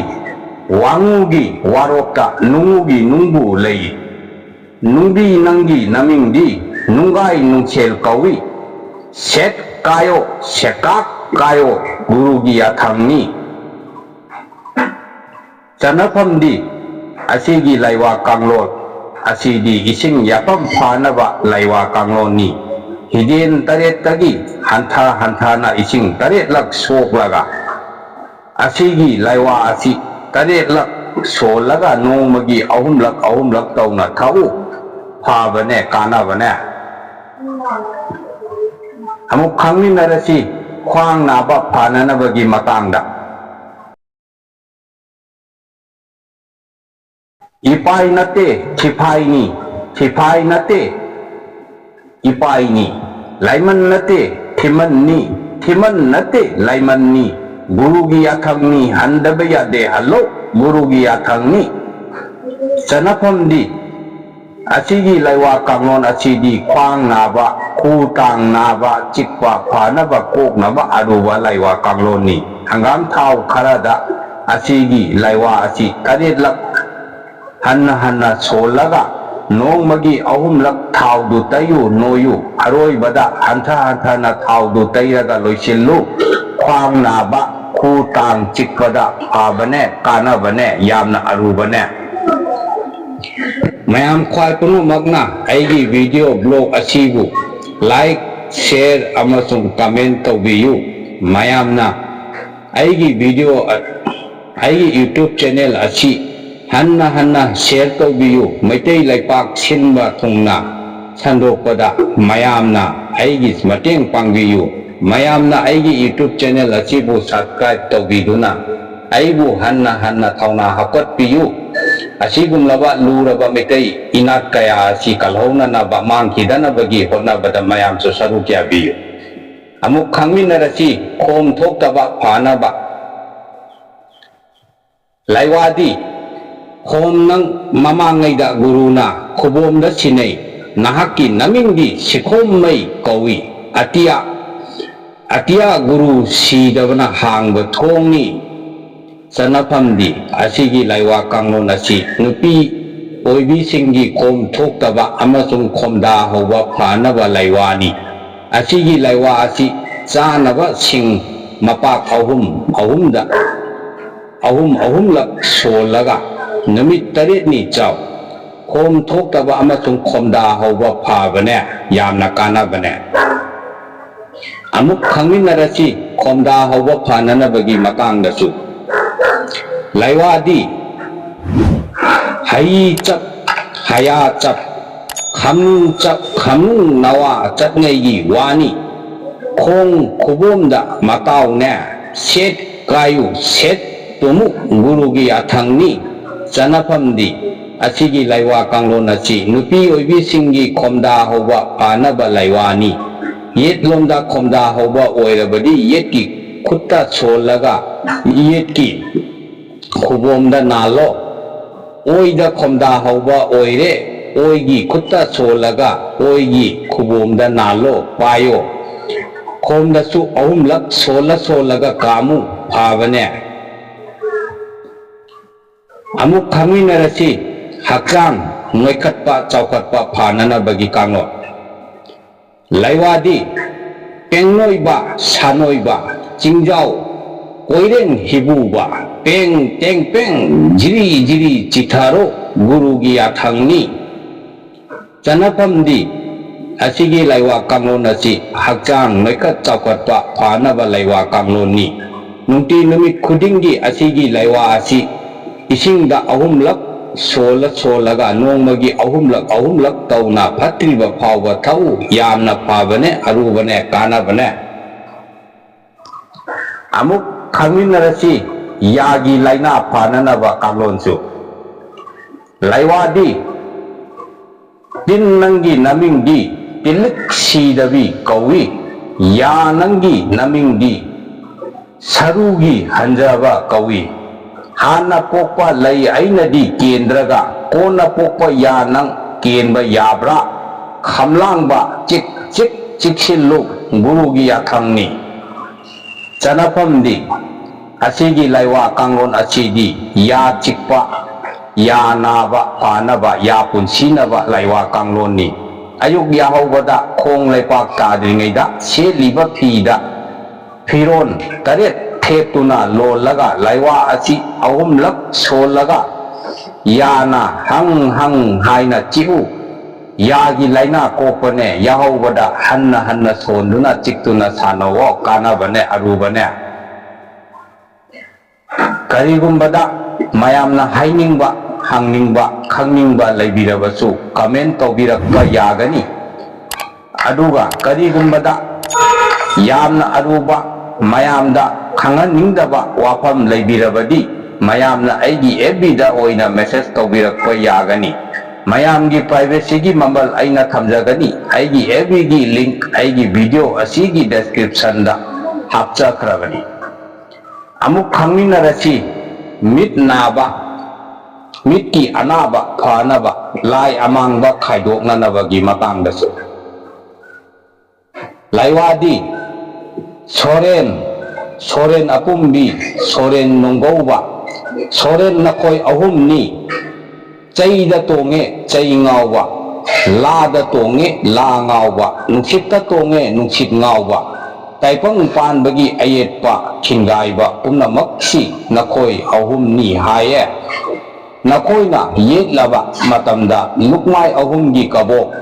ꯋꯥꯉꯨꯒꯤ ꯋꯥꯔꯣꯛꯇ ꯅꯨꯡꯉꯨꯒꯤ ꯅꯨꯡꯕꯨ ꯂꯩ꯫ ꯅꯨꯡꯕꯤ ꯅꯪꯒꯤ ꯅꯃꯤꯡꯗꯤ ꯅꯨꯡꯒꯥꯏ ꯅꯨꯡꯁꯦꯜ ꯀꯧꯏ꯫ ꯁꯦꯠ ꯀꯥꯏꯌꯣ, ꯁꯦꯀꯥꯛ ꯀꯥꯏꯌꯣ, ꯒꯨꯔꯨꯒꯤ ꯌꯥꯊꯪꯅꯤ꯫ ꯆꯠꯅꯐꯝꯗꯤ ꯑꯁꯤꯒꯤ ꯂꯩꯋꯥ ꯀꯥꯡꯂꯣꯟ ꯑꯁꯤꯗꯤ ꯏꯁꯤꯡ ꯌꯥꯐꯝ ꯐꯥꯅꯕ ꯂꯩꯋꯥ ꯀꯥꯡꯂꯣꯟꯅꯤ꯫ ꯍꯤꯗꯦꯟ ꯇꯔꯦꯠꯇꯒꯤ ꯍꯟꯊ ꯍꯟꯊꯅ ꯏꯁꯤꯡ ꯇꯔꯦꯠꯂꯛ ꯁꯣꯛꯂꯒ ꯑꯁꯤꯒꯤ ꯂꯩꯋꯥ ꯑꯁꯤ ꯇꯔꯦꯠꯂꯛ ꯁꯣꯜꯂꯒ ꯅꯣꯡꯃꯒꯤ ꯑꯍꯨꯝꯂꯛ ꯑꯍꯨꯝꯂꯛ ꯇꯧꯅ ꯊꯛꯎ꯫ ꯐꯕꯅꯦ, ꯀꯥꯟꯅꯕꯅꯦ꯫ ꯑꯃꯨꯛ ꯈꯪꯃꯤꯟꯅꯔꯁꯤ ꯈ꯭ꯋꯥꯡ ꯅꯥꯕ ꯐꯅꯅꯕꯒꯤ ꯃꯇꯥꯡꯗ꯫ ꯏꯄꯥꯏ ꯅꯠꯇꯦ, ꯊꯤꯐꯥꯏꯅꯤ, ꯊꯤꯐꯥꯏ ꯅꯠꯇꯦ, ꯏꯄꯥꯏꯅꯤ꯫ ꯂꯥꯏꯃꯟ ꯅꯠꯇꯦ, ꯊꯤꯃꯟꯅꯤ, ꯊꯤꯃꯟ ꯅꯠꯇꯦ, ꯂꯥꯏꯃꯟꯅꯤ꯫ ꯒꯨꯔꯨꯒꯤ ꯌꯥꯊꯪꯅꯤ, ꯍꯟꯗꯕ ꯌꯥꯗꯦ, ꯍꯜꯂꯣ, ꯒꯨꯔꯨꯒꯤ ꯌꯥꯊꯪꯅꯤ꯫ ꯆꯠꯅꯐꯝꯗꯤ ꯑꯁꯤꯒꯤ ꯂꯩꯋꯥ ꯀꯥꯡꯂꯣꯟ ꯑꯁꯤꯗꯤ ꯈ꯭ꯋꯥꯡ ꯅꯥꯕ, ꯈꯨ ꯇꯥꯡ ꯅꯥꯕ, ꯆꯤꯛꯄ ꯐꯅꯕ ꯀꯣꯛꯅꯕ ꯑꯔꯨꯕ ꯂꯩꯋꯥ ꯀꯥꯡꯂꯣꯟꯅꯤ꯫ ꯍꯪꯒꯥꯝ ꯊꯥꯎ ꯈꯔꯗ ꯑꯁꯤꯒꯤ ꯂꯩꯋꯥ ꯑꯁꯤ ꯇꯔꯦꯠꯂꯛ ꯍꯟꯅ ꯍꯟꯅ ꯁꯣꯜꯂꯒ ꯅꯣꯡꯃꯒꯤ ꯑꯍꯨꯝꯂꯛ ꯊꯥꯎꯗꯨ ꯇꯩꯌꯨ, ꯅꯣꯏꯌꯨ꯫ ꯑꯔꯣꯏꯕꯗ ꯍꯟꯊ ꯍꯟꯊꯅ ꯊꯥꯎꯗꯨ ꯇꯩꯔꯒ ꯂꯣꯏꯁꯤꯜꯂꯨ꯫ ꯈ꯭ꯋꯥꯡ ꯅꯥꯕ, ꯈꯨ ꯇꯥꯡ ꯆꯤꯛꯄꯗ ꯐꯕꯅꯦ, ꯀꯥꯟꯅꯕꯅꯦ, ꯌꯥꯝꯅ ꯑꯔꯨꯕꯅꯦ꯫ ꯃꯌꯥꯝ ꯈ꯭ꯋꯥꯏ ꯄꯨꯝꯅꯃꯛꯅ ꯑꯩꯒꯤ video blog ꯑꯁꯤꯕꯨ like, share ꯑꯃꯁꯨꯡ comment ꯇꯧꯕꯤꯌꯨ꯫ ꯃꯌꯥꯝꯅ ꯑꯩꯒꯤ video, ꯑꯩꯒꯤ YouTube channel ꯑꯁꯤ ꯍꯟꯅ ꯍꯟꯅ share ꯇꯧꯕꯤꯌꯨ꯫ ꯃꯩꯇꯩ ꯂꯩꯄꯥꯛ ꯁꯤꯟꯕ ꯊꯨꯡꯅ ꯁꯟꯗꯣꯛꯄꯗ ꯃꯌꯥꯝꯅ ꯑꯩꯒꯤ ꯃꯇꯦꯡ ꯄꯥꯡꯕꯤꯌꯨ꯫ ꯃꯌꯥꯝꯅ ꯑꯩꯒꯤ YouTube channel ꯑꯁꯤꯕꯨ subscribe ꯇꯧꯕꯤꯗꯨꯅ ꯑꯩꯕꯨ ꯍꯟꯅ ꯍꯟꯅ ꯊꯧꯅꯥ ꯍꯥꯞꯀꯠꯄꯤꯌꯨ꯫ ꯑꯁꯤꯒꯨꯝꯂꯕ ꯂꯨꯔꯕ ꯃꯩꯇꯩ ꯏꯅꯥꯠ ꯀꯌꯥ ꯑꯁꯤ ꯀꯜꯍꯧꯅꯅꯕ, ꯃꯥꯡꯈꯤꯗꯅꯕꯒꯤ ꯍꯣꯠꯅꯕꯗ ꯃꯌꯥꯝꯁꯨ ꯁꯔꯨꯛ ꯌꯥꯕꯤꯌꯨ꯫ ꯑꯃꯨꯛ ꯈꯪꯃꯤꯟꯅꯔꯁꯤ, ꯈꯣꯝ ꯊꯣꯛꯇꯕ ꯐꯅꯕ꯫ ꯂꯩꯋꯥꯗꯤ ꯈꯣꯝ ꯅꯪ ꯃꯃꯥꯡꯉꯩꯗ ꯒꯨꯔꯨꯅ ꯈꯨꯕꯣꯝꯗ ꯁꯤꯟꯅꯩ꯫ ꯅꯍꯥꯛꯀꯤ ꯅꯃꯤꯡꯗꯤ ꯁꯤꯈꯣꯝꯃꯩ ꯀꯧꯏ꯫ ꯑꯇꯤꯌꯥ, ꯑꯇꯤꯌꯥ ꯒꯨꯔꯨ ꯁꯤꯗꯕꯅ ꯍꯥꯡꯕ ꯊꯣꯡꯅꯤ꯫ ꯆꯠꯅꯐꯝꯗꯤ ꯑꯁꯤꯒꯤ ꯂꯩꯋꯥ ꯀꯥꯡꯂꯣꯟ ꯑꯁꯤ ꯅꯨꯄꯤ ꯑꯣꯏꯕꯤꯁꯤꯡꯒꯤ ꯈꯣꯝ ꯊꯣꯛꯇꯕ ꯑꯃꯁꯨꯡ ꯈꯣꯝꯗꯥ ꯍꯧꯕ ꯐꯅꯕ ꯂꯩꯋꯥꯅꯤ꯫ ꯑꯁꯤꯒꯤ ꯂꯥꯏꯋꯥ ꯑꯁꯤ ꯆꯥꯅꯕ ꯁꯤꯡ ꯃꯄꯥꯛ ꯑꯍꯨꯝ ꯑꯍꯨꯝꯗ, ꯑꯍꯨꯝ ꯑꯍꯨꯝꯂꯛ ꯁꯣꯜꯂꯒ ꯅꯨꯃꯤꯠ ꯇꯔꯦꯠꯅꯤ ꯆꯥꯎ꯫ ꯈꯣꯝ ꯊꯣꯛꯇꯕ ꯑꯃꯁꯨꯡ ꯈꯣꯝꯗꯥ ꯍꯧꯕ ꯐꯕꯅꯦ, ꯌꯥꯝꯅ ꯀꯥꯟꯅꯕꯅꯦ꯫ ꯑꯃꯨꯛ ꯈꯪꯃꯤꯟꯅꯔꯁꯤ ꯈꯣꯝꯗꯥ ꯍꯧꯕ ꯐꯅꯅꯕꯒꯤ ꯃꯇꯥꯡꯗꯁꯨ꯫ ꯂꯥꯏꯋꯥꯗꯤ ꯍꯩ ꯆꯞ, ꯍꯌꯥ ꯆꯞ, ꯈꯝꯅꯨ ꯆꯞ, ꯈꯝꯅꯨ ꯅꯋꯥ ꯆꯠꯉꯩꯒꯤ ꯋꯥꯅꯤ꯫ ꯈꯣꯡ ꯈꯨꯕꯣꯝꯗ ꯃꯇꯥꯎꯅꯦ, ꯁꯦꯠ ꯀꯥꯏꯌꯨ ꯁꯦꯠ ꯇꯨꯃꯨ ꯒꯨꯔꯨꯒꯤ ꯌꯥꯊꯪꯅꯤ꯫ ꯆꯅꯐꯝꯗꯤ ꯑꯁꯤꯒꯤ ꯂꯥꯏꯋꯥ ꯀꯥꯡꯂꯣꯟ ꯑꯁꯤ ꯅꯨꯄꯤ ꯑꯣꯏꯕꯤꯁꯤꯡꯒꯤ ꯈꯣꯝꯗꯥ ꯍꯧꯕ ꯐꯅꯕ ꯂꯥꯏꯋꯥꯅꯤ꯫ ꯌꯦꯠꯂꯣꯝꯗ ꯈꯣꯝꯗꯥ ꯍꯧꯕ ꯑꯣꯏꯔꯕꯗꯤ ꯌꯦꯠꯀꯤ ꯈꯨꯠꯇ ꯁꯣꯜꯂꯒ ꯌꯦꯠꯀꯤ ꯈꯨꯕꯣꯝꯗ ꯅꯥꯜꯂꯣ꯫ ꯑꯣꯏꯗ ꯈꯣꯝꯗꯥ ꯍꯧꯕ ꯑꯣꯏꯔꯦ, ꯑꯣꯏꯒꯤ ꯈꯨꯠꯇ ꯁꯣꯜꯂꯒ ꯑꯣꯏꯒꯤ ꯈꯨꯕꯣꯝꯗ ꯅꯥꯜꯂꯣ, ꯄꯥꯏꯌꯣ꯫ ꯈꯣꯝꯗꯁꯨ ꯑꯍꯨꯝꯂꯛ ꯁꯣꯜꯂ ꯁꯣꯜꯂꯒ ꯀꯥꯃꯨ, ꯐꯕꯅꯦ꯫ ꯑꯃꯨꯛ ꯈꯪꯃꯤꯟꯅꯔꯁꯤ ꯍꯛꯆꯥꯡ ꯅꯣꯏꯈꯠꯄ ꯆꯥꯎꯈꯠꯄ ꯐꯅꯅꯕꯒꯤ ꯀꯥꯡꯂꯣꯟ꯫ ꯂꯥꯏꯋꯥꯗꯤ ꯄꯦꯡꯅꯣꯏꯕ ꯁꯥꯅꯣꯏꯕ ꯆꯤꯡꯖꯥꯎ ꯀꯣꯏꯔꯦꯡ ꯍꯤꯕꯨꯕ ꯄꯦꯡ ꯇꯦꯡ ꯄꯦꯡ ꯖꯤꯔꯤ ꯖꯤꯔꯤ ꯆꯤꯊꯔꯣ ꯒꯨꯔꯨꯒꯤ ꯌꯥꯊꯪꯅꯤ꯫ ꯆꯅꯐꯝꯗꯤ ꯑꯁꯤꯒꯤ ꯂꯥꯏꯋꯥ ꯀꯥꯡꯂꯣꯟ ꯑꯁꯤ ꯍꯛꯆꯥꯡ ꯅꯣꯏꯈꯠ ꯆꯥꯎꯈꯠꯄ ꯐꯅꯕ ꯂꯥꯏꯋꯥ ꯀꯥꯡꯂꯣꯟꯅꯤ꯫ ꯅꯨꯡꯇꯤ ꯅꯨꯃꯤꯠ ꯈꯨꯗꯤꯡꯒꯤ ꯑꯁꯤꯒꯤ ꯂꯥꯏꯋꯥ ꯑꯁꯤ ꯏꯁꯤꯡꯗ ꯑꯍꯨꯝꯂꯛ ꯁꯣꯜꯂ ꯁꯣꯜꯂꯒ ꯅꯣꯡꯃꯒꯤ ꯑꯍꯨꯝꯂꯛ ꯑꯍꯨꯝꯂꯛ ꯇꯧꯅ ꯐꯠꯇ꯭ꯔꯤꯕ ꯐꯥꯎꯕ ꯊꯛꯎ꯫ ꯌꯥꯝꯅ ꯐꯕꯅꯦ, ꯑꯔꯨꯕꯅꯦ, ꯀꯥꯟꯅꯕꯅꯦ꯫ ꯑꯃꯨꯛ ꯈꯪꯃꯤꯟꯅꯔꯁꯤ ꯌꯥꯒꯤ ꯂꯥꯏꯅꯥ ꯐꯅꯅꯕ ꯀꯥꯡꯂꯣꯟꯁꯨ꯫ ꯂꯥꯏꯋꯥꯗꯤ ꯇꯤꯟ ꯅꯪꯒꯤ ꯅꯃꯤꯡꯗꯤ ꯇꯤꯜꯂꯤꯛ ꯁꯤꯗꯕꯤ ꯀꯧꯏ꯫ ꯌꯥ ꯅꯪꯒꯤ ꯅꯃꯤꯡꯗꯤ ꯁꯔꯨꯒꯤ ꯍꯟꯖꯕ ꯀꯧꯏ꯫ ꯍꯥꯟꯅ ꯄꯣꯛꯄ ꯂꯩ ꯑꯩꯅꯗꯤ ꯀꯦꯟꯗ꯭ꯔꯒ ꯀꯣꯟꯅ ꯄꯣꯛꯄ ꯌꯥ ꯅꯪ ꯀꯦꯟꯕ ꯌꯥꯕ꯭ꯔꯥ? ꯈꯝꯂꯥꯡꯕ ꯆꯤꯛ ꯆꯤꯛ ꯆꯤꯛꯁꯤꯜꯂꯨ ꯒꯨꯔꯨꯒꯤ ꯌꯥꯊꯪꯅꯤ꯫ ꯆꯅꯐꯝꯗꯤ ꯑꯁꯤꯒꯤ ꯂꯥꯏꯋꯥ ꯀꯥꯡꯂꯣꯟ ꯑꯁꯤꯗꯤ ꯌꯥ ꯆꯤꯛꯄ, ꯌꯥ ꯅꯥꯕ ꯐꯅꯕ, ꯌꯥ ꯄꯨꯟꯁꯤꯅꯕ ꯂꯥꯏꯋꯥ ꯀꯥꯡꯂꯣꯟꯅꯤ꯫ ꯑꯌꯨꯛ ꯌꯥꯍꯧꯕꯗ ꯈꯣꯡ ꯂꯩꯄꯥꯛ ꯇꯥꯗ꯭ꯔꯤꯉꯩꯗ ꯁꯦꯠꯂꯤꯕ ꯐꯤꯗ ꯐꯤꯔꯣꯟ ꯇꯔꯦꯠ ꯊꯦꯠꯇꯨꯅ ꯂꯣꯜꯂꯒ ꯂꯥꯏꯋꯥ ꯑꯁꯤ ꯑꯍꯨꯝꯂꯛ ꯁꯣꯜꯂꯒ ꯌꯥꯅ ꯍꯪ ꯍꯪ ꯍꯥꯏꯅ ꯆꯤꯛꯎ꯫ ꯌꯥꯒꯤ ꯂꯥꯏꯅꯥ ꯀꯣꯛꯄꯅꯦ꯫ ꯌꯥꯍꯧꯕꯗ ꯍꯟꯅ ꯍꯟꯅ ꯁꯣꯟꯗꯨꯅ ꯆꯤꯛꯇꯨꯅ ꯁꯥꯟꯅꯧꯋꯣ, ꯀꯥꯟꯅꯕꯅꯦ, ꯑꯔꯨꯕꯅꯦ꯫ ꯀꯔꯤꯒꯨꯝꯕꯗ ꯃꯌꯥꯝꯅ ꯍꯥꯏꯅꯤꯡꯕ, ꯍꯪꯅꯤꯡꯕ, ꯈꯪꯅꯤꯡꯕ ꯂꯩꯕꯤꯔꯕꯁꯨ comment ꯇꯧꯕꯤꯔꯛꯄ ꯌꯥꯒꯅꯤ꯫ ꯑꯗꯨꯒ ꯀꯔꯤꯒꯨꯝꯕꯗ ꯌꯥꯝꯅ ꯑꯔꯨꯕ, ꯃꯌꯥꯝꯗ ꯈꯪꯍꯟꯅꯤꯡꯗꯕ ꯋꯥꯐꯝ ꯂꯩꯕꯤꯔꯕꯗꯤ ꯃꯌꯥꯝꯅ ꯑꯩꯒꯤ F B ꯗ ꯑꯣꯏꯅ message ꯇꯧꯕꯤꯔꯛꯄ ꯌꯥꯒꯅꯤ꯫ ꯃꯌꯥꯝꯒꯤ privacy ꯒꯤ ꯃꯃꯜ ꯑꯩꯅ ꯊꯝꯖꯒꯅꯤ꯫ ꯑꯩꯒꯤ F B ꯒꯤ link ꯑꯩꯒꯤ video ꯑꯁꯤꯒꯤ description ꯗ ꯍꯥꯞꯆꯈ꯭ꯔꯕꯅꯤ꯫ ꯑꯃꯨꯛ ꯈꯪꯃꯤꯟꯅꯔꯁꯤ꯫ ꯃꯤꯠ ꯅꯥꯕ, ꯃꯤꯠꯀꯤ ꯑꯅꯥꯕ ꯐꯅꯕ, ꯂꯥꯏ ꯑꯃꯥꯡꯕ ꯈꯥꯏꯗꯣꯛꯅꯅꯕꯒꯤ ꯃꯇꯥꯡꯗꯁꯨ꯫ ꯂꯥꯏꯋꯥꯗꯤ ꯁꯣꯔꯦꯟ, ꯁꯣꯔꯦꯟ ꯑꯄꯨꯝꯕꯤ, ꯁꯣꯔꯦꯟ ꯅꯨꯡꯒꯧꯕ, ꯁꯣꯔꯦꯟ ꯅꯈꯣꯏ ꯑꯍꯨꯝꯅꯤ꯫ ꯆꯩꯗ ꯇꯣꯡꯉꯦ ꯆꯩ ꯉꯥꯎꯕ, ꯂꯥꯗ ꯇꯣꯡꯉꯦ ꯂꯥ ꯉꯥꯎꯕ, ꯅꯨꯡꯁꯤꯠꯇ ꯇꯣꯡꯉꯦ ꯅꯨꯡꯁꯤꯠ ꯉꯥꯎꯕ, ꯇꯥꯏꯕꯪ ꯄꯥꯟꯕꯒꯤ ꯑꯌꯦꯠꯄ ꯊꯤꯡꯒꯥꯏꯕ ꯄꯨꯝꯅꯃꯛꯁꯤ ꯅꯈꯣꯏ ꯑꯍꯨꯝꯅꯤ ꯍꯥꯏꯌꯦ꯫ ꯅꯈꯣꯏꯅ ꯌꯦꯠꯂꯕ ꯃꯇꯝꯗ ꯂꯨꯛꯃꯥꯏ ꯑꯍꯨꯝꯒꯤ ꯀꯕꯣꯛ,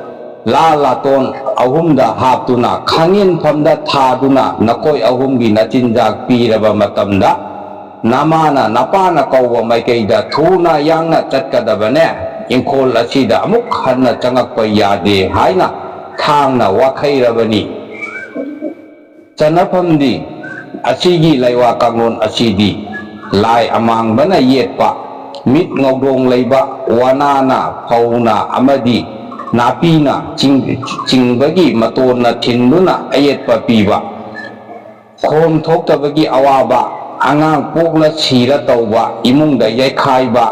ꯂꯥ ꯂꯥꯇꯣꯟ ꯑꯍꯨꯝꯗ ꯍꯥꯞꯇꯨꯅ ꯈꯥꯡꯉꯦꯟꯐꯝꯗ ꯊꯥꯗꯨꯅ ꯅꯈꯣꯏ ꯑꯍꯨꯝꯒꯤ ꯅꯆꯤꯟꯖꯥꯛ ꯄꯤꯔꯕ ꯃꯇꯝꯗ, ꯅꯃꯥꯅ ꯅꯄꯥꯅ ꯀꯧꯕ ꯃꯥꯏꯀꯩꯗ ꯊꯨꯅ ꯌꯥꯡꯅ ꯆꯠꯀꯗꯕꯅꯦ꯫ ꯏꯪꯈꯣꯜ ꯑꯁꯤꯗ ꯑꯃꯨꯛ ꯍꯟꯅ ꯆꯪꯉꯛꯄ ꯌꯥꯗꯦ ꯍꯥꯏꯅ ꯊꯥꯡꯅ ꯋꯥꯈꯩꯔꯕꯅꯤ꯫ ꯆꯠꯅꯐꯝꯗꯤ, ꯑꯁꯤꯒꯤ ꯂꯥꯏꯋꯥ ꯀꯥꯡꯂꯣꯟ ꯑꯁꯤꯗꯤ ꯂꯥꯏ ꯑꯃꯥꯡꯕꯅ ꯌꯦꯠꯄ, ꯃꯤꯠ ꯉꯧꯗꯣꯡ ꯂꯩꯕ, ꯋꯥꯅꯥꯅ, ꯐꯧꯅ ꯑꯃꯗꯤ ꯅꯥꯄꯤꯅ ꯆꯤꯡ-, ꯆꯤꯡꯕꯒꯤ ꯃꯇꯣꯟꯅ ꯊꯤꯟꯗꯨꯅ ꯑꯌꯦꯠꯄ ꯄꯤꯕ, ꯈꯣꯝ ꯊꯣꯛꯇꯕꯒꯤ ꯑꯋꯥꯕ, ꯑꯉꯥꯡ ꯄꯣꯛꯂ ꯁꯤꯔ ꯇꯧꯕ, ꯏꯃꯨꯡꯗ ꯌꯩꯈꯥꯏꯕ,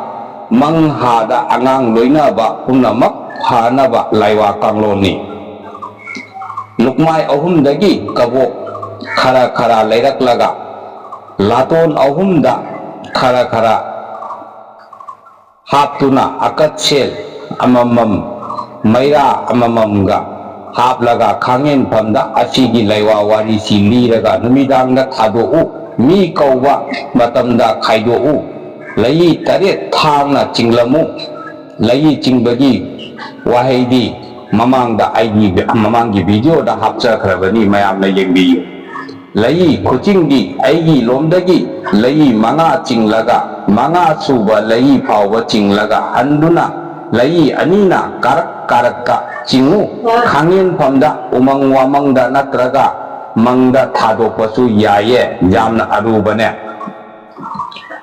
ꯃꯪ ꯍꯥꯗ ꯑꯉꯥꯡ ꯂꯣꯏꯅꯕ ꯄꯨꯝꯅꯃꯛ ꯐꯅꯕ ꯂꯥꯏꯋꯥ ꯀꯥꯡꯂꯣꯟꯅꯤ꯫ ꯂꯨꯛꯃꯥꯏ ꯑꯍꯨꯝꯗꯒꯤ ꯀꯕꯣꯛ ꯈꯔ ꯈꯔ ꯂꯩꯔꯛꯂꯒ ꯂꯥꯇꯣꯟ ꯑꯍꯨꯝꯗ ꯈꯔ ꯈꯔ ꯍꯥꯞꯇꯨꯅ ꯑꯀꯠꯁꯦꯜ ꯑꯃꯃꯝ ꯃꯩꯔꯥ ꯑꯃꯃꯝꯒ ꯍꯥꯞꯂꯒ ꯈꯥꯡꯍꯦꯟꯐꯝꯗ ꯑꯁꯤꯒꯤ ꯂꯩꯋꯥ ꯋꯥꯔꯤꯁꯤ ꯂꯤꯔꯒ ꯅꯨꯃꯤꯗꯥꯡꯗ ꯊꯥꯗꯣꯛꯎ꯫ ꯃꯤ ꯀꯧꯕ ꯃꯇꯝꯗ ꯈꯥꯏꯗꯣꯛꯎ꯫ ꯂꯩꯏ ꯇꯔꯦꯠ ꯊꯥꯡꯅ ꯆꯤꯡꯂꯝꯃꯨ꯫ ꯂꯩꯏ ꯆꯤꯡꯕꯒꯤ ꯋꯥꯍꯩꯗꯤ ꯃꯃꯥꯡꯗ ꯑꯩꯒꯤ, ꯃꯃꯥꯡꯒꯤ ꯚꯤꯗꯤꯑꯣꯗ ꯍꯥꯞꯆꯈ꯭ꯔꯕꯅꯤ, ꯃꯌꯥꯝꯅ ꯌꯦꯡꯕꯤꯌꯨ꯫ ꯂꯩꯏ ꯈꯨꯆꯤꯡꯗꯤ ꯑꯩꯒꯤ ꯂꯣꯝꯗꯒꯤ ꯂꯩꯏ ꯃꯉꯥ ꯆꯤꯡꯂꯒ, ꯃꯉꯥ ꯁꯨꯕ ꯂꯩꯏ ꯐꯥꯎꯕ ꯆꯤꯡꯂꯒ ꯍꯟꯗꯨꯅ, ꯂꯩꯏ ꯑꯅꯤꯅ ꯀꯥꯔꯛ ꯀꯥꯔꯛꯇ ꯆꯤꯡꯉꯨ꯫ ꯈꯥꯡꯉꯦꯟꯐꯝꯗ, ꯎꯃꯪ ꯋꯥꯃꯪꯗ ꯅꯠꯇ꯭ꯔꯒ ꯃꯪꯗ ꯊꯥꯗꯣꯛꯄꯁꯨ ꯌꯥꯏꯌꯦ, ꯌꯥꯝꯅ ꯑꯔꯨꯕꯅꯦ꯫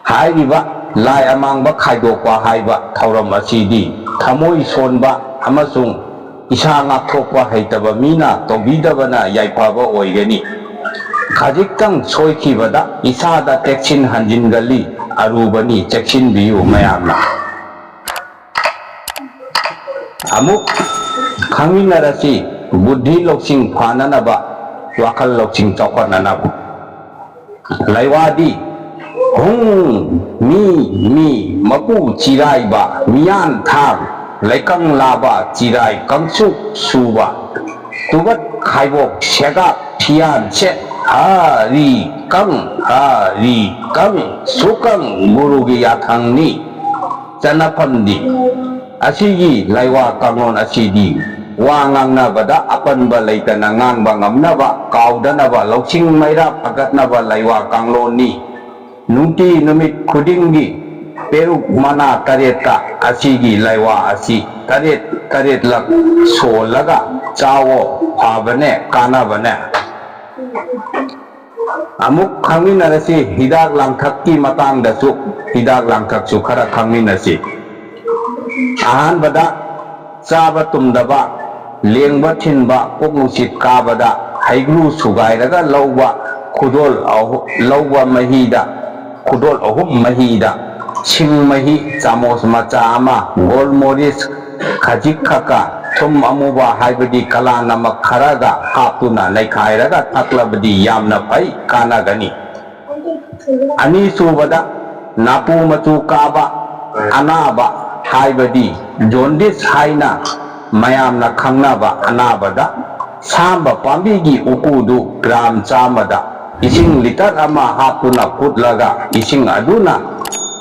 ꯍꯥꯏꯔꯤꯕ ꯂꯥꯏ ꯑꯃꯥꯡꯕ ꯈꯥꯏꯗꯣꯛꯄ ꯍꯥꯏꯕ ꯊꯧꯔꯝ ꯑꯁꯤꯗꯤ ꯊꯃꯣꯏ ꯁꯣꯟꯕ ꯑꯃꯁꯨꯡ ꯏꯁꯥ ꯉꯥꯛꯊꯣꯛꯄ ꯍꯩꯇꯕ ꯃꯤꯅ ꯇꯧꯕꯤꯗꯕꯅ ꯌꯥꯏꯐꯕ ꯑꯣꯏꯒꯅꯤ꯫ ꯈꯖꯤꯛꯇꯪ ꯁꯣꯏꯈꯤꯕꯗ ꯏꯁꯥꯗ ꯇꯦꯛꯁꯤꯟ ꯍꯟꯖꯤꯟꯒꯜꯂꯤ꯫ ꯑꯔꯨꯕꯅꯤ, ꯆꯦꯛꯁꯤꯟꯕꯤꯌꯨ ꯃꯌꯥꯝꯅ꯫ ꯑꯃꯨꯛ ꯈꯪꯃꯤꯟꯅꯔꯁꯤ, ꯕꯨꯗ꯭ꯙꯤ ꯂꯧꯁꯤꯡ ꯐꯅꯅꯕ, ꯋꯥꯈꯜ ꯂꯧꯁꯤꯡ ꯆꯥꯎꯈꯠꯅꯅꯕ꯫ ꯂꯩꯋꯥꯗꯤ ꯍꯨꯡ, ꯃꯤ, ꯃꯤ, ꯃꯄꯨ ꯆꯤꯔꯥꯏꯕ, ꯃꯤꯌꯥꯟ ꯊꯥꯡ, ꯂꯩꯀꯪ ꯂꯥꯕ, ꯆꯤꯔꯥꯏ ꯀꯪꯁꯨ ꯁꯨꯕ, ꯇꯨꯕꯠ ꯈꯥꯏꯕꯣꯛ ꯁꯦꯒꯥꯛ ꯐꯤꯌꯥꯟ ꯁꯦꯠ, ꯍꯥ ꯔꯤ ꯀꯪ, ꯍꯥ ꯔꯤ ꯀꯪ, ꯁꯨꯀꯪ ꯒꯨꯔꯨꯒꯤ ꯌꯥꯊꯪꯅꯤ꯫ ꯆꯠꯅꯐꯝꯗꯤ ꯑꯁꯤꯒꯤ ꯂꯩꯋꯥ ꯀꯥꯡꯂꯣꯟ ꯑꯁꯤꯗꯤ ꯋꯥ ꯉꯥꯡꯅꯕꯗ ꯑꯄꯟꯕ ꯂꯩꯇꯅ ꯉꯥꯡꯕ ꯉꯝꯅꯕ, ꯀꯥꯎꯗꯅꯕ, ꯂꯧꯁꯤꯡ ꯃꯩꯔꯥ ꯐꯒꯠꯅꯕ ꯂꯩꯋꯥ ꯀꯥꯡꯂꯣꯟꯅꯤ꯫ ꯅꯨꯡꯇꯤ ꯅꯨꯃꯤꯠ ꯈꯨꯗꯤꯡꯒꯤ ꯄꯦꯔꯨꯛ ꯃꯅꯥ ꯇꯔꯦꯠꯇ ꯑꯁꯤꯒꯤ ꯂꯩꯋꯥ ꯑꯁꯤ ꯇꯔꯦꯠ ꯇꯔꯦꯠꯂꯛ ꯁꯣꯜꯂꯒ ꯆꯥꯋꯣ, ꯐꯕꯅꯦ, ꯀꯥꯟꯅꯕꯅꯦ꯫ ꯑꯃꯨꯛ ꯈꯪꯃꯤꯟꯅꯔꯁꯤ ꯍꯤꯗꯥꯛ ꯂꯥꯡꯊꯛꯀꯤ ꯃꯇꯥꯡꯗꯁꯨ, ꯍꯤꯗꯥꯛ ꯂꯥꯡꯊꯛꯁꯨ ꯈꯔ ꯈꯪꯃꯤꯟꯅꯁꯤ꯫ ꯑꯍꯥꯟꯕꯗ, ꯆꯥꯕ ꯇꯨꯝꯗꯕ, ꯂꯦꯡꯕ ꯊꯤꯟꯕ, ꯄꯨꯛ ꯅꯨꯡꯁꯤꯠ ꯀꯥꯕꯗ ꯍꯩꯒ꯭ꯔꯨ ꯁꯨꯒꯥꯏꯔꯒ ꯂꯧꯕ, ꯈꯨꯗꯣꯜ ꯑꯍꯨ-, ꯂꯧꯕ ꯃꯍꯤꯗ, ꯈꯨꯗꯣꯜ ꯑꯍꯨꯝ ꯃꯍꯤꯗ, ꯁꯤꯡ ꯃꯍꯤ ꯆꯥꯃꯣꯁ ꯃꯆꯥ ꯑꯃ, ꯒꯣꯜ ꯃꯣꯔꯤꯁ ꯈꯖꯤꯛ ꯈꯛꯀ, ꯊꯨꯝ ꯑꯃꯨꯕ ꯍꯥꯏꯕꯗꯤ ꯀꯂꯥ ꯅꯃꯛ ꯈꯔꯒ ꯍꯥꯞꯇꯨꯅ ꯅꯩꯈꯥꯏꯔꯒ ꯊꯛꯂꯕꯗꯤ ꯌꯥꯝꯅ ꯐꯩ, ꯀꯥꯟꯅꯒꯅꯤ꯫ ꯑꯅꯤꯁꯨꯕꯗ, ꯅꯥꯄꯨ ꯃꯆꯨ ꯀꯥꯕ ꯑꯅꯥꯕ ꯍꯥꯏꯕꯗꯤ ꯖꯣꯟꯗꯤꯁ ꯍꯥꯏꯅ ꯃꯌꯥꯝꯅ ꯈꯪꯅꯕ ꯑꯅꯥꯕꯗ ꯁꯥꯝꯕ ꯄꯥꯝꯕꯤꯒꯤ ꯎꯀꯨꯗꯨ ꯒ꯭ꯔꯥꯝ ꯆꯥꯝꯃꯗ ꯏꯁꯤꯡ ꯂꯤꯇꯔ ꯑꯃ ꯍꯥꯞꯇꯨꯅ ꯐꯨꯠꯂꯒ, ꯏꯁꯤꯡ ꯑꯗꯨꯅ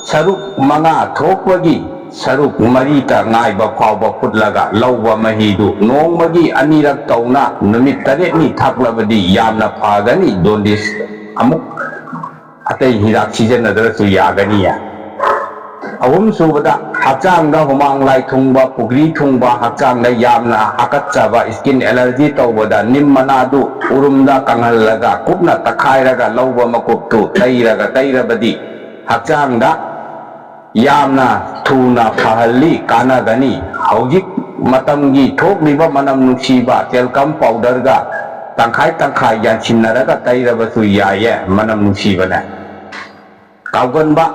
ꯁꯔꯨꯛ ꯃꯉꯥ ꯊꯣꯛꯄꯒꯤ ꯁꯔꯨꯛ ꯃꯔꯤꯇ ꯉꯥꯏꯕ ꯐꯥꯎꯕ ꯐꯨꯠꯂꯒ ꯂꯧꯕ ꯃꯍꯤꯗꯨ ꯅꯣꯡꯃꯒꯤ ꯑꯅꯤꯔꯛ ꯇꯧꯅ ꯅꯨꯃꯤꯠ ꯇꯔꯦꯠꯅꯤ ꯊꯛꯂꯕꯗꯤ ꯌꯥꯝꯅ ꯐꯒꯅꯤ꯫ ꯖꯣꯟꯗꯤꯁ ꯑꯃꯨꯛ ꯑꯇꯩ ꯍꯤꯗꯥꯛ ꯁꯤꯖꯤꯟꯅꯗ꯭ꯔꯁꯨ ꯌꯥꯒꯅꯤꯌꯦ꯫ ꯑꯍꯨꯝ ꯁꯨꯕꯗ, ꯍꯛꯆꯥꯡꯗ ꯍꯨꯃꯥꯡ ꯂꯥꯏ ꯊꯨꯡꯕ, ꯄꯨꯈ꯭ꯔꯤ ꯊꯨꯡꯕ, ꯍꯛꯆꯥꯡꯗ ꯌꯥꯝꯅ ꯍꯥꯀꯠꯆꯕ, skin allergy ꯇꯧꯕꯗ ꯅꯤꯝ ꯃꯅꯥꯗꯨ ꯎꯔꯨꯝꯗ ꯀꯪꯍꯜꯂꯒ ꯀꯨꯞꯅ ꯇꯛꯈꯥꯏꯔꯒ ꯂꯧꯕ ꯃꯀꯨꯞꯇꯨ ꯇꯩꯔꯒ ꯇꯩꯔꯕꯗꯤ ꯍꯛꯆꯥꯡꯗ ꯌꯥꯝꯅ ꯊꯨꯅ ꯐꯍꯜꯂꯤ, ꯀꯥꯟꯅꯒꯅꯤ꯫ ꯍꯧꯖꯤꯛ ꯃꯇꯝꯒꯤ ꯊꯣꯛꯂꯤꯕ ꯃꯅꯝ ꯅꯨꯡꯁꯤꯕ talcum powderꯒ ꯇꯪꯈꯥꯏ ꯇꯪꯈꯥꯏ ꯌꯥꯟꯁꯤꯟꯅꯔꯒ ꯇꯩꯔꯕꯁꯨ ꯌꯥꯏꯌꯦ, ꯃꯅꯝ ꯅꯨꯡꯁꯤꯕꯅꯦ꯫ ꯀꯥꯎꯒꯟꯕ,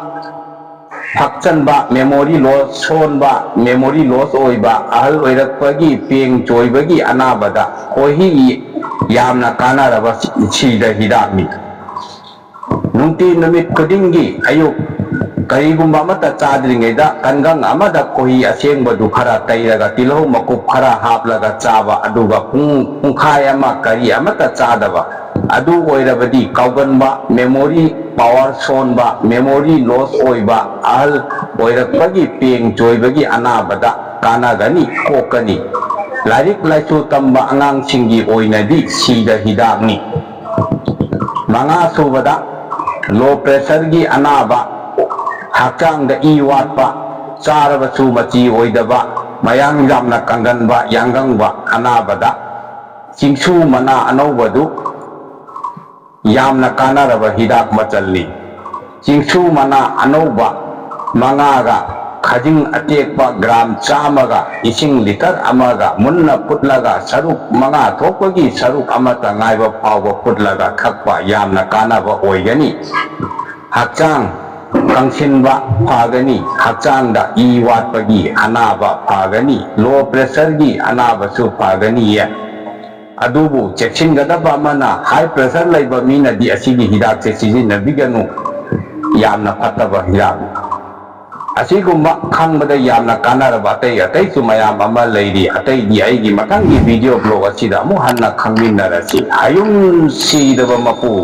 ꯐꯛꯆꯟꯕ, memory loss, ꯁꯣꯟꯕ, memory loss ꯑꯣꯏꯕ, ꯑꯍꯜ ꯑꯣꯏꯔꯛꯄꯒꯤ ꯄꯦꯡ ꯆꯣꯏꯕꯒꯤ ꯑꯅꯥꯕꯗ ꯈꯣꯏꯍꯤ ꯌꯥꯝꯅ ꯀꯥꯟꯅꯔꯕ ꯁꯤꯗ ꯍꯤꯗꯥꯛꯅꯤ꯫ ꯅꯨꯡꯇꯤ ꯅꯨꯃꯤꯠ ꯈꯨꯗꯤꯡꯒꯤ ꯑꯌꯨꯛ ꯀꯔꯤꯒꯨꯝꯕ ꯑꯃꯠꯇ ꯆꯥꯗ꯭ꯔꯤꯉꯩꯗ ꯀꯟꯒꯪ ꯑꯃꯗ ꯈꯣꯏꯍꯤ ꯑꯁꯦꯡꯕꯗꯨ ꯈꯔ ꯇꯩꯔꯒ ꯇꯤꯜꯍꯧ ꯃꯀꯨꯞ ꯈꯔ ꯍꯥꯞꯂꯒ ꯆꯥꯕ, ꯑꯗꯨꯒ ꯄꯨꯡ ꯄꯨꯡꯈꯥꯏ ꯑꯃ ꯀꯔꯤ ꯑꯃꯠꯇ ꯆꯥꯗꯕ꯫ ꯑꯗꯨ ꯑꯣꯏꯔꯕꯗꯤ ꯀꯥꯎꯒꯟꯕ, memory power ꯁꯣꯟꯕ, memory loss ꯑꯣꯏꯕ, ꯑꯍꯜ ꯑꯣꯏꯔꯛꯄꯒꯤ ꯄꯦꯡ ꯆꯣꯏꯕꯒꯤ ꯑꯅꯥꯕꯗ ꯀꯥꯟꯅꯒꯅꯤ, ꯀꯣꯛꯀꯅꯤ꯫ ꯂꯥꯏꯔꯤꯛ ꯂꯥꯏꯁꯨ ꯇꯝꯕ ꯑꯉꯥꯡꯁꯤꯡꯒꯤ ꯑꯣꯏꯅꯗꯤ ꯁꯤꯗ ꯍꯤꯗꯥꯛꯅꯤ꯫ ꯃꯉꯥ ꯁꯨꯕꯗ, low pressureꯒꯤ ꯑꯅꯥꯕ, ꯍꯛꯆꯥꯡꯗ ꯏ ꯋꯥꯠꯄ, ꯆꯥꯔꯕꯁꯨ ꯃꯆꯤ ꯑꯣꯏꯗꯕ, ꯃꯌꯥꯡ ꯌꯥꯝꯅ ꯀꯪꯒꯟꯕ, ꯌꯥꯡꯒꯪꯕ ꯑꯅꯥꯕꯗ ꯆꯤꯡꯁꯨ ꯃꯅꯥ ꯑꯅꯧꯕꯗꯨ ꯌꯥꯝꯅ ꯀꯥꯟꯅꯔꯕ ꯍꯤꯗꯥꯛ ꯃꯆꯜꯅꯤ꯫ ꯆꯤꯡꯁꯨ ꯃꯅꯥ ꯑꯅꯧꯕ ꯃꯉꯥꯒ ꯈꯥꯖꯤꯡ ꯑꯇꯦꯛꯄ ꯒ꯭ꯔꯥꯝ ꯆꯥꯝꯃꯒ ꯏꯁꯤꯡ ꯂꯤꯇꯔ ꯑꯃꯒ ꯃꯨꯟꯅ ꯐꯨꯠꯂꯒ ꯁꯔꯨꯛ ꯃꯉꯥ ꯊꯣꯛꯄꯒꯤ ꯁꯔꯨꯛ ꯑꯃꯠꯇ ꯉꯥꯏꯕ ꯐꯥꯎꯕ ꯐꯨꯠꯂꯒ ꯊꯛꯄ ꯌꯥꯝꯅ ꯀꯥꯟꯅꯕ ꯑꯣꯏꯒꯅꯤ꯫ ꯍꯛꯆꯥꯡ ꯀꯪꯁꯤꯟꯕ ꯐꯒꯅꯤ, ꯍꯛꯆꯥꯡꯗ ꯏ ꯋꯥꯠꯄꯒꯤ ꯑꯅꯥꯕ ꯐꯒꯅꯤ, low pressureꯒꯤ ꯑꯅꯥꯕꯁꯨ ꯐꯒꯅꯤꯌꯦ꯫ ꯑꯗꯨꯕꯨ ꯆꯦꯛꯁꯤꯟꯒꯗꯕ ꯑꯃꯅ, high pressure ꯂꯩꯕ ꯃꯤꯅꯗꯤ ꯑꯁꯤꯒꯤ ꯍꯤꯗꯥꯛꯁꯦ ꯁꯤꯖꯤꯟꯅꯕꯤꯒꯅꯨ, ꯌꯥꯝꯅ ꯐꯠꯇꯕ ꯍꯤꯗꯥꯛꯅꯤ꯫ ꯑꯁꯤꯒꯨꯝꯕ ꯈꯪꯕꯗ ꯌꯥꯝꯅ ꯀꯥꯟꯅꯔꯕ ꯑꯇꯩ ꯑꯇꯩꯁꯨ ꯃꯌꯥꯝ ꯑꯃ ꯂꯩꯔꯤ꯫ ꯑꯇꯩꯗꯤ ꯑꯩꯒꯤ ꯃꯊꯪꯒꯤ video blog ꯑꯁꯤꯗ ꯑꯃꯨꯛ ꯍꯟꯅ ꯈꯪꯃꯤꯟꯅꯔꯁꯤ꯫ ꯍꯌꯨꯝ ꯁꯤꯗꯕ ꯃꯄꯨ꯫